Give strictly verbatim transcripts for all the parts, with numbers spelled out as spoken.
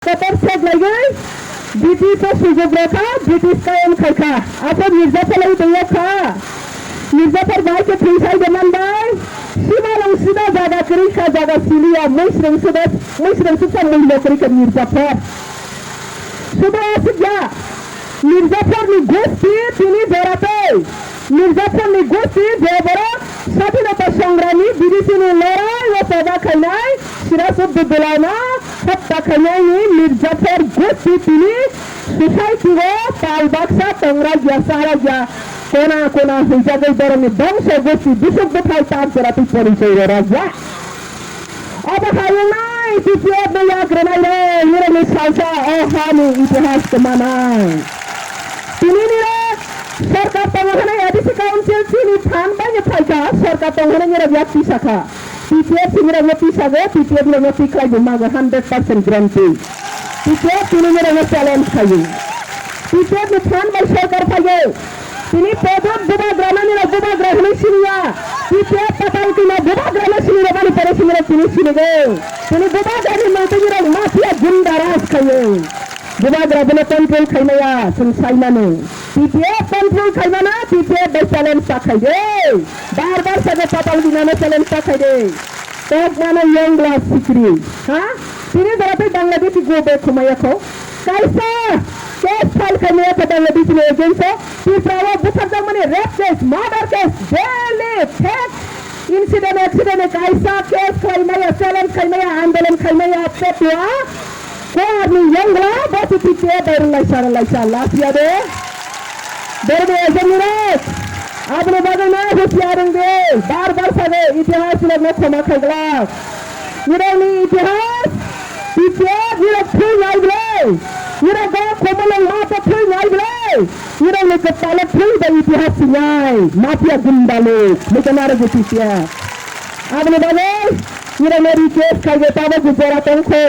Kotor sek laiwi British o sujok rokha, British kayam khaikha. Aphuru Mirzaphar lai tongya kha. Mirzaphar bai khe thwinsai de manbai. Simalwng sida jaga kwrwi kha, jaga siliya. Mwisrwng sida, mwisrwng sida mulya kwrwi kha Mirzaphar. Sudo aswk ya. Mirzaphar ni gosti tini jora tei. Mirzaphar ni gosti je borok Swadhinota Songrami, bidisini lorai o choba khainai, Sirasuddin Dulano hopta khainaini Mirzaphar gosti tini society o pal baksa tongrok ya, charok ya, kona kona huijagwi borokni bongso gosti busuk bwthai tak jora twi porichoi rwrok ya. Obo hai wngnai T P F ni yak rwnairok, nirokni salsa o hani itihas kwmanai. Tini nirok sorkar tongo hwnwi A D C council chini phan bai no phaikha, sorkar tongo hwnwi nirok yak tisakha. T P F si nirokno tisago, T P F nirokno tikhlai bo mago, hundred percent guarantee. T P F tini nirokno challenge khaio. T P F ni phan bai sorkar phaigo. Tini Podot bubagra manwi rok bubagra hwnwi siniya. T P F patal kino bubagra no sini rok ani pore sini rok tini sinigo. Tini bubagra ni mantwi rok mafia gunda raj khayo. Bubagra bono control khaimaya chwng saimano. T P F control khaimano, T P F bai challenge ta khaide. Bar bar sago patal kino no challenge ta khaide. Kok mano yongla sikri. Ha? Tini jora tei Bangladesh go be khumaya kho. Kaisa case file khaimaya kho Bangladesh ni against o. Tripura o butharjakmani rape case, murder case, daily fake incident, accident ni kaisa case khaimaya, challenge khaimaya, andolon khaimaya, petua. Kuarni yongla, bosi T P F bai rwlaisa, rwlaisa, lasia de. Borok ni agent ni rok. Aboni bagwi no husiar wng de. Bar bar sago, itihas ni rok no khoma khai glak. Nirokni itihas, T P F nirok thwi nai bwlai. Nirok go khomolong ma to thwi nai bwlai. Nirokni kwpalo thwi bai itihas sinai. Mafia gunda lok. Mukana rok T P F. Aboni bagwi nirokno request khaide tabo gujora tongkho.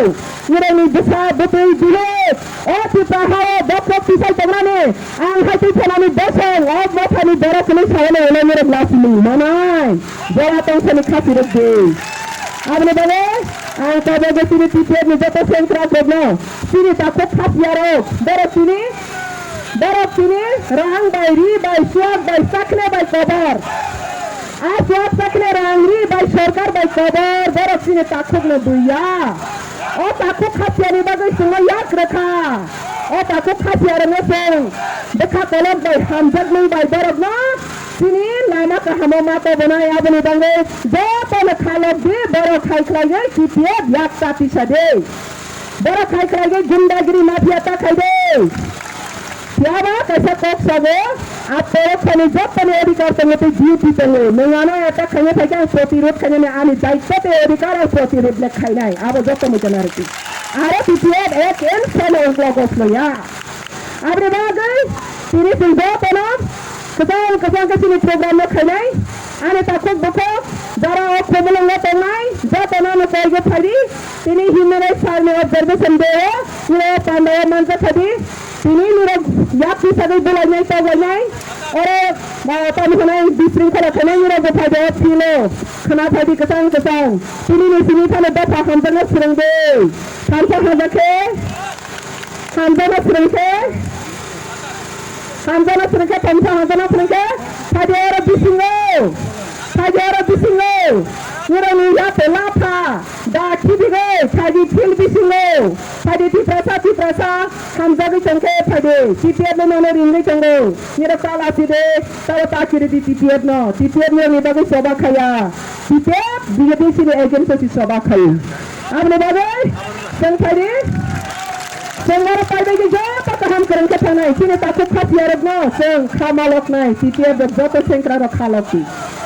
Nirokni bwsa bwtwi bihik. O Tripura hao bokhok tisai tongnani. Ang hai twi thanani bosong. O mothani borok hwnwi saono ulo nirok lachimung manai. Jora tongsani khasi rwk di. Aboni bagwi ang tabuk chini T P F ni joto sengkrak rokno, chini takhuk khasiya rok, borok chini, borok chini rang bai, ri bai, suak bai, sakne bai kobor. A suak sakne rang, ri bai, sorkar bai kobor, borok chini takhuk no buiya. O takhuk khasiya ni bagwi chwngno yak rwkha. O takhuk khasiya rokno chwng bwkha kolok bai hamjaknai bai borokno Chini lama kahamo ma tobonai aboni bagwi jotono khalok di, borok hai khlaiwi T P F yak ta tisa di. Borok hai khlaiwi gundagiri mafia ta khai di. Phiaba kaisa kok sago, a borok thani jotoni adhikar tongo tei duty tongo. Nwng ano attack khaina phaikhe ang protirod khainani ani daitto tei adhikar ang protirod le khainai. Abo joto mujana rwdi. Aro T P F ek inch phano ungklogo sloya. Aboni bagwi tini chwng jotono kwchang kwchang khe chini program no khainai. Ani takhuk bukhuk jora o Khumulwngo tongnai jotono ano koi khe phaidi. Tini Human Rights Sir ni observation day o nirok panda o manjak khaidi. Tini nirok yapri sagwi bulainai toglainai. Oro, ah, tamo hwnai bisringkhola khainai nirok bo phaidi o field o. Khna phaidi kwchang kwchang. Tini ni simi phano dopha hamjakna swrwngdi. Thansa hamjak khe. Hamjana swrwngkhe, hamjana swrwngkhe, tongsa hamjana swrwngkhe, phaidi oro bisingo, phaidi oro bisingo, nirokni yato lapha, da khibigo, phaidi field bisingo, phaidi Tiprasa, Tiprasa, hamjagwi tongkhe phaidi, T P F no nono ringwi tongo, nirok ta lachidi, tabo ta kiridi T P F no, T P F nirokni bagwi choba khaya, T P F B J P ni against o si choba khayo. Aboni bagwi chwng phaidi, chwng oro paibai khe joto kaham kwrwng khe thangnai. Chini takhuk khasiyarokno chwng kha maloknai, T P F rok joto sengkrarok kha lokdi.